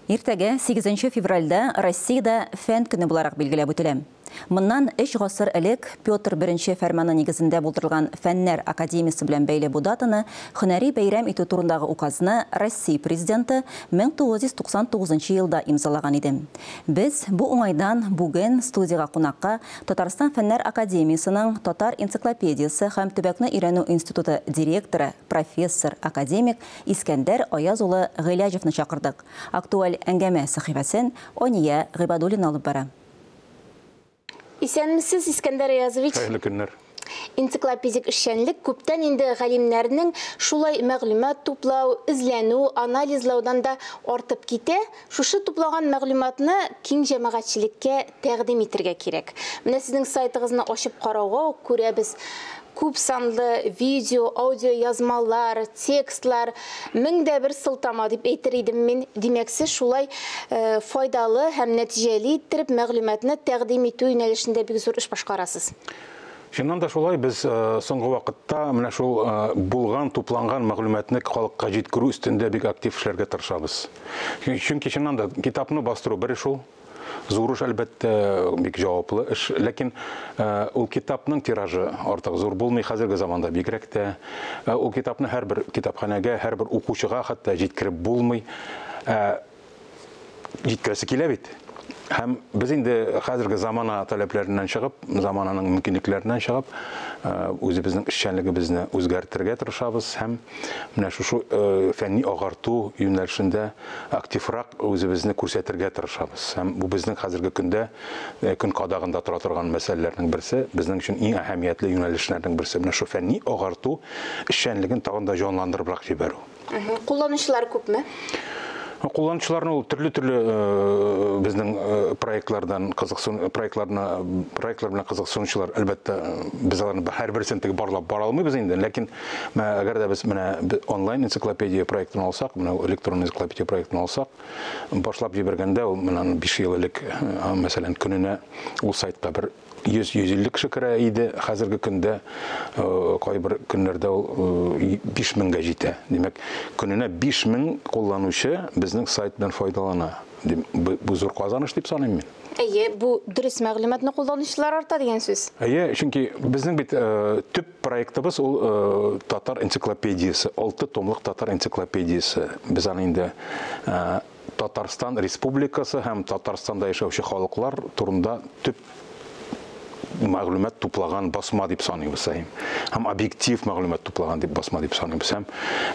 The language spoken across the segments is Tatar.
Иртәгә, 8 февральдә, Россиядә Фән көне буларак билгеләп үтелә. Моннан өч гасыр элек Петр I фәрманы нигезендә булдырылган Фәннәр академиясе белән бәйле бу датаны һөнәри бәйрәм итү турындагы указны Россия Президенты 1999 елда имзалаган иде. Без бу уңайдан бүген студиягә кунакка Татарстан Фәннәр академиясенең Татар энциклопедиясе һәм төбәкне өйрәнү институты директоры, профессор, академик Искәндәр Аяз улы Гыйләҗевны чакырдык. Актуаль әңгәмә сәхифәсен Ания Гыйбадуллина алып бара. Исәнмесез, Искәндәр Аязович. Хәерле көннәр. Энциклопедик эшчәнлек күптән инде галимнәрнең шулай мәгълүмат туплау, эзләнү, анализлаудан да артып китә. Шушы туплаган мәгълүматны киң җәмәгатьчелеккә тәкъдим итергә кирәк. Менә сезнең сайтыгызны ачып карауга ук күрәбез, күп санлы видео, аудио язмалар, текстлар, мең дә бер сылтама дип әйтер идем мин. Димәк, сез шулай файдалы һәм нәтиҗәле иттереп мәгълүматны тәкъдим итү юнәлешендә бик зур эш башкарасыз. Чыннан да шулай, без соңгы вакытта менә шул булган, тупланган мәгълүматны халыкка җиткерү өстендә бик актив эшләргә тырышабыз. Чөнки чыннан да китапны бастыру бер эш ул. Зур эш, әлбәттә, бик җаваплы эш. Ләкин ул китапның тиражы артык зур булмый хәзерге заманда бигрәк тә. Ул китапны һәрбер китапханәгә, һәрбер укучыга хәтта җиткереп булмый. Җиткерәсе килә бит. Һәм без инде хәзерге замана таләпләреннән чыгып, замананың мөмкинлекләреннән чыгып, үзебезнең эшчәнлегебезне үзгәртергә тырышабыз һәм менә шушы фәнни агарту юнәлешендә активрак үзебезне күрсәтергә тырышабыз. Һәм бу безнең хәзерге көндә көн кадагында тора торган мәсьәләләрнең берсе, безнең өчен иң әһәмиятле юнәлешләрнең берсе. Менә шул фәнни агарту эшчәнлеген тагын да җанландырыбрак җибәрү. Кулланучылар күпме? Кулланучыларны ул төрле-төрле безнең проектлардан кызыксын, проектларны, проектлар белән кызыксынучылар, әлбәттә, без аларны һәрберсен теге барлап бара алмыйбыз инде, ләкин әгәр дә без менә онлайн энциклопедия проектын алсак, менә электрон энциклопедия проектын алсак, башлап җибәргәндә ул менә 5 ел элек, мәсәлән, көненә ул сайтка бер 100-150 кеше керә иде. Хәзерге көндә кайбер көннәрдә ул 5000гә җитә. Димәк, көненә 5000 кулланучы безнең сайт белән файдалана. Бу зур казаныш дип саныйм мин. Әйе, бу дөрес мәгълүматны кулланучылар арта дигән сүз. Әйе, чөнки безнең бит төп проектыбыз ул татар энциклопедиясе, 6 томлык татар энциклопедиясе. Без аны инде Татарстан Республикасы һәм Татарстанда яшәүче халыклар турында төп мәгълүмат туплаган басма дип саныйбыз сәһим. Һәм объектив мәгълүмат туплаган дип басма дип саныйбыз. Һәм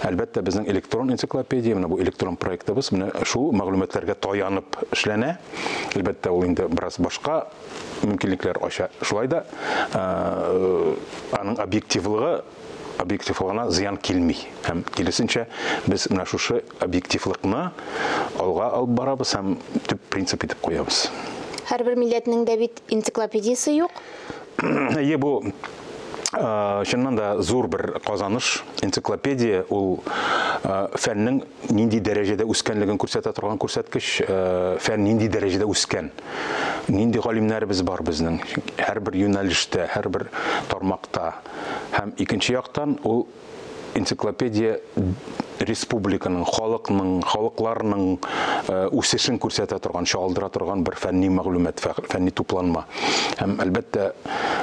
әлбәттә безнең электрон энциклопедия, менә бу электрон проектыбыз менә шул мәгълүматларга таянып эшләнә. Әлбәттә, ул инде бераз башка мөмкинлекләр ача. Шулай да аның объективлыгы объективлыгына зыян килми. Һәм киресенчә, без менә шушы объективлыкны алга алып барабыз һәм төп принцип итеп куябыз. Һәрбер милләтнең дә бит энциклопедиясе юк. Әйе, бу чыннан да зур бер казаныш. Энциклопедия ул фәннең нинди дәрәҗәдә үскәнлеген күрсәтә торган күрсәткеч, фән нинди дәрәҗәдә үскән, нинди галимнәребез бар безнең һәрбер юнәлештә, һәрбер тармакта. Һәм икенче яктан ул энциклопедия республиканың, халыкның, халыкларның үсешен күрсәтә торган, чагылдыра торган бер фәнни мәгълүмат, фәнни тупланма. Һәм әлбәттә,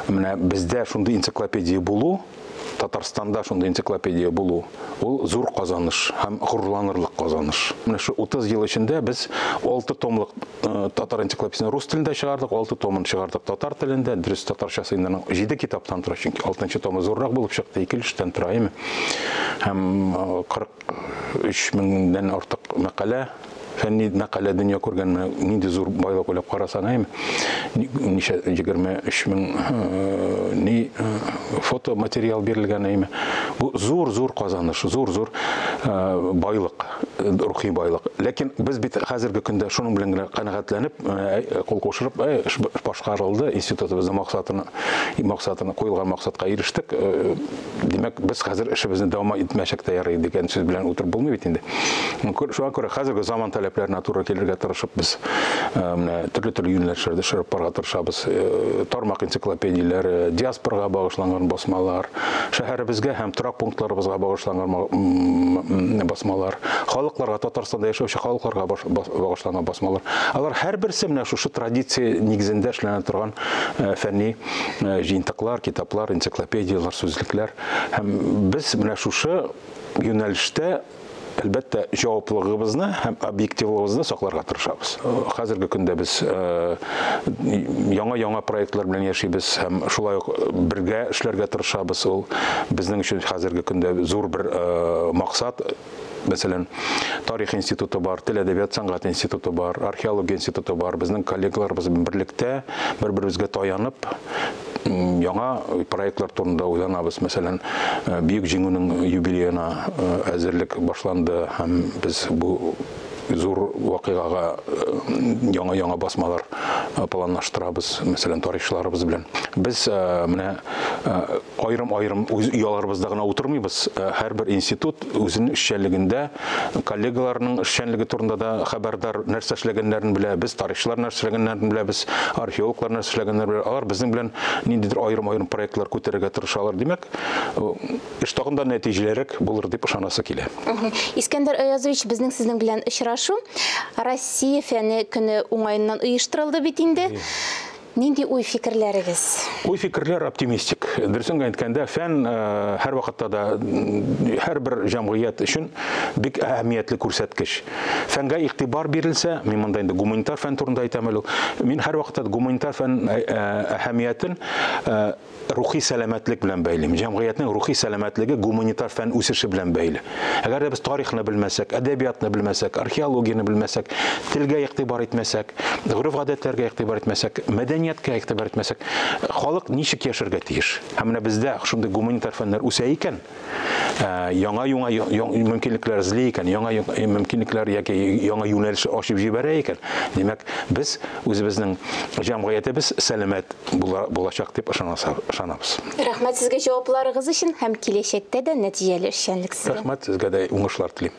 менә бездә шундый энциклопедия булу, Татарстанда шундый энциклопедия булу, ул зур казаныш һәм горурланырлык казаныш. Менә шу 30 ел эчендә без 6 томлык татар энциклопедиясен рус телендә чыгардык, 6 томын чыгардык татар телендә. Дөрес, татарчасы инде аның 7 китаптан тора, чөнки 6 томы зуррак булып чыкты, 2 өлештән тора, әйеме? Һәм 43 меңнән артык мәкалә, фәнни мәкалә дөнья күргән, менә нинди зур байлык уйлап карасаң, әйеме? Ничә 23 мең ни фото материал бирелгән, әйеме? Бу зур-зур казаныш, зур-зур байлык, рухи байлык. Ләкин без бит хәзерге көндә шуның белән генә канәгатьләнеп, кул кушырып, эш башкарылды, институтыбызның максатына, максатына куелган максатка ирештек. Димәк, без хәзер эшебезне дәвам итмәсәк тә ярый дигән сүз белән утырып булмый бит инде. Шуңа күрә хәзерге заман таләпләренә туры килергә тырышып без менә төрле-төрле юнәлешләрдә эшләп барырга тырышабыз. Тармак энциклопедияләре, диаспорага багышланган басмалар, шәһәребезгә һәм торак пунктларыбызга багышланган басмалар, халыкларга, Татарстанда яшәүче яшәүче халыкларга багышланган басмалар. Алар һәрберсе менә шушы традиция нигезендә эшләнә торган фәнни җыентыклар, китаплар, энциклопедияләр, сүзлекләр. Һәм без менә шушы юнәлештә, әлбәттә, җаваплылыгыбызны һәм объективлыгыбызны сакларга тырышабыз. Хәзерге көндә без яңа-яңа проектлар белән яшибез һәм шулай ук бергә эшләргә тырышабыз. Ул безнең өчен хәзерге көндә зур бер максат. Мәсәлән, тарих институты бар, тел, әдәбият, сәнгать институты бар, археология институты бар. Безнең коллегаларыбыз белән берлектә, бер-беребезгә таянып, яңа проектлар турында уйланабыз. Мәсәлән, Бөек Җиңүнең юбилеена әзерлек башланды һәм без бу зур вакыйгага яңа-яңа басмалар планлаштырабыз, мәсәлән, тарихчыларыбыз белән. Без менә аерым-аерым үз ояларыбызда гына утырмыйбыз. Һәрбер институт үзенең эшчәнлегендә коллегаларының эшчәнлеге турында да хәбәрдар, нәрсә эшләгәннәрен белә, без тарихчылар нәрсә эшләгәннәрен беләбез, археологлар нәрсә эшләгәннәрен белә. Алар безнең белән ниндидер аерым-аерым проектлар күтәрергә тырышалар. Димәк, эш тагын да нәтиҗәлерәк булыр дип ышанасы килә. Искәндәр Аязович, безнең сезнең белән очрашу Россия фәне көне уңаеннан оештырылды бит инде. Нинди уй-фикерләрегез? Уй-фикерләр оптимистик. Дөресен генә әйткәндә, фән һәрвакытта да һәрбер җәмгыять өчен бик әһәмиятле күрсәткеч. Фәнгә игътибар бирелсә, мин монда инде гуманитар фән турында әйтәм әле ул. Мин һәрвакытта да гуманитар фән әһәмиятен рухи сәламәтлек белән бәйлим. Җәмгыятьнең рухи сәламәтлеге гуманитар фән үсеше белән бәйле. Әгәр дә без тарихны белмәсәк, әдәбиятны белмәсәк, археологияне белмәсәк, телгә игътибар итмәсәк, гореф-гадәтләргә игътибар итмәсәк, мәдәнияткә игътибар итмәсәк, халык ничек яшәргә тиеш? Һәм менә бездә шундый гуманитар фәннәр үсә икән, яңа-яңа мөмкинлекләр эзли икән, яңа мөмкинлекләр яки яңа юнәлеш ачып җибәрә икән, димәк, без үзебезнең җәмгыятебез сәламәт булачак дип ышанабыз. Рәхмәт сезгә җавапларыгыз өчен һәм киләчәктә дә нәтиҗәле эшчәнлек сезгә. Рәхмәт сезгә дә, уңышлар телим.